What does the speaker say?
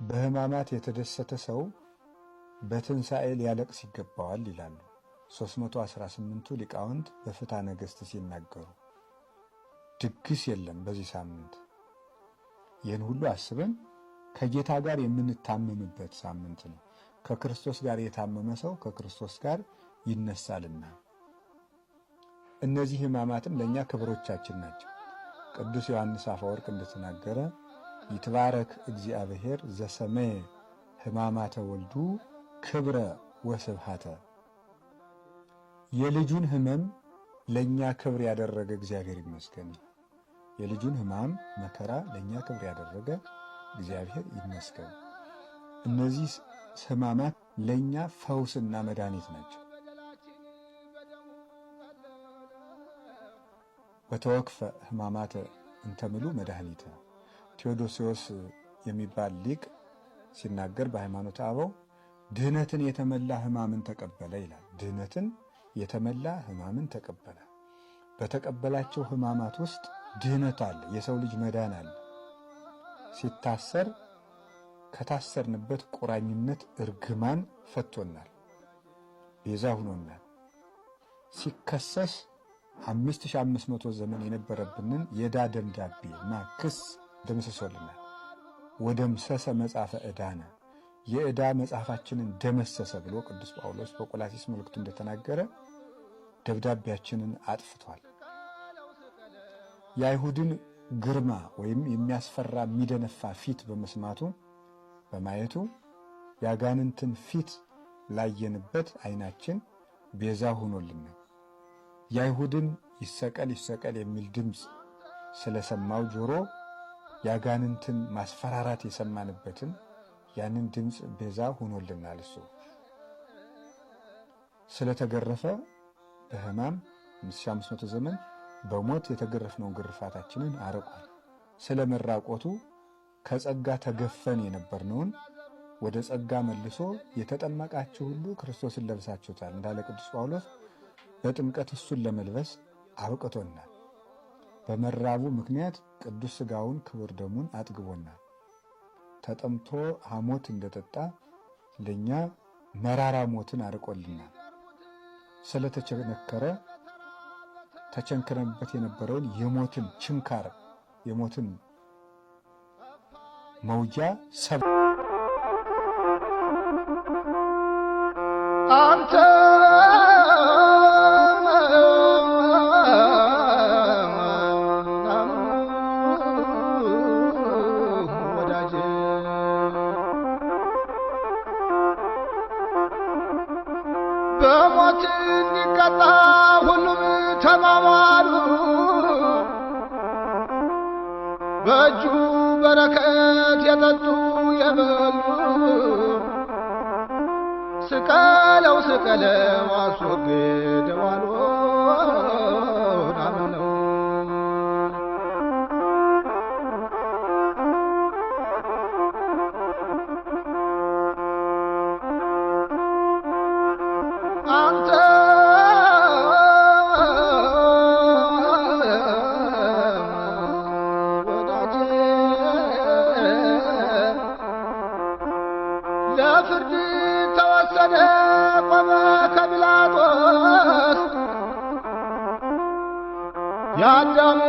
በሕማማት የተደሰተ ሰው በትንሣኤ ሊያለቅስ ይገባዋል ይላሉ 318ቱ ሊቃውንት በፍትሐ ነገሥት ሲናገሩ። ድግስ የለም በዚህ ሳምንት። ይህን ሁሉ አስበን ከጌታ ጋር የምንታመምበት ሳምንት ነው። ከክርስቶስ ጋር የታመመ ሰው ከክርስቶስ ጋር ይነሳልና እነዚህ ሕማማትም ለእኛ ክብሮቻችን ናቸው። ቅዱስ ዮሐንስ አፈወርቅ እንደተናገረ ይትባረክ እግዚአብሔር ዘሰመየ ሕማማተ ወልዱ ክብረ ወስብሐተ፣ የልጁን ሕመም ለእኛ ክብር ያደረገ እግዚአብሔር ይመስገን። የልጁን ሕማም መከራ ለእኛ ክብር ያደረገ እግዚአብሔር ይመስገን። እነዚህ ሕማማት ለእኛ ፈውስና መድኃኒት ናቸው። ወተወክፈ ሕማማተ እንተምሉ መድኃኒተ። ቴዎዶሲዎስ የሚባል ሊቅ ሲናገር በሃይማኖተ አበው ድህነትን የተመላ ሕማምን ተቀበለ ይላል። ድህነትን የተመላ ሕማምን ተቀበለ። በተቀበላቸው ሕማማት ውስጥ ድህነት አለ። የሰው ልጅ መዳን አለ። ሲታሰር ከታሰርንበት ቁራኝነት እርግማን ፈቶናል፣ ቤዛ ሁኖናል። ሲከሰስ 5500 ዘመን የነበረብንን የዕዳ ደብዳቤ እና ክስ ደምስሶልናል። ወደምሰሰ መጽሐፈ ዕዳነ፣ የዕዳ መጽሐፋችንን ደመሰሰ ብሎ ቅዱስ ጳውሎስ በቆላሲስ መልእክቱ እንደተናገረ ደብዳቤያችንን አጥፍቷል። የአይሁድን ግርማ ወይም የሚያስፈራ የሚደነፋ ፊት በመስማቱ በማየቱ የአጋንንትን ፊት ላየንበት ዓይናችን ቤዛ ሆኖልናል። የአይሁድን ይሰቀል ይሰቀል የሚል ድምፅ ስለሰማው ጆሮ የአጋንንትን ማስፈራራት የሰማንበትን ያንን ድምፅ ቤዛ ሆኖልናል። እሱ ስለተገረፈ በሕማም 5500 ዘመን በሞት የተገረፍነውን ግርፋታችንን አርቋል። ስለ መራቆቱ ከጸጋ ተገፈን የነበርነውን ወደ ጸጋ መልሶ የተጠመቃችሁ ሁሉ ክርስቶስን ለብሳችሁታል እንዳለ ቅዱስ ጳውሎስ በጥምቀት እሱን ለመልበስ አብቅቶናል። በመራቡ ምክንያት ቅዱስ ሥጋውን ክቡር ደሙን አጥግቦናል። ተጠምቶ ሐሞት እንደጠጣ ለእኛ መራራ ሞትን አርቆልናል። ስለተቸነከረ ተቸንክረንበት የነበረውን የሞትን ችንካር የሞትን መውጊያ ሰብ አንተ ወዳጄ በሞት እንዲቀጣ ሁሉም ተማማሉ። በእጁ በረከት የጠጡ የበሉ ስቀለው ስቀለው አስወግደዋል አምነው። አንተ ወዳጄ ለፍርድ ተወሰደ ቆመ ከጲላጦስ የአዳም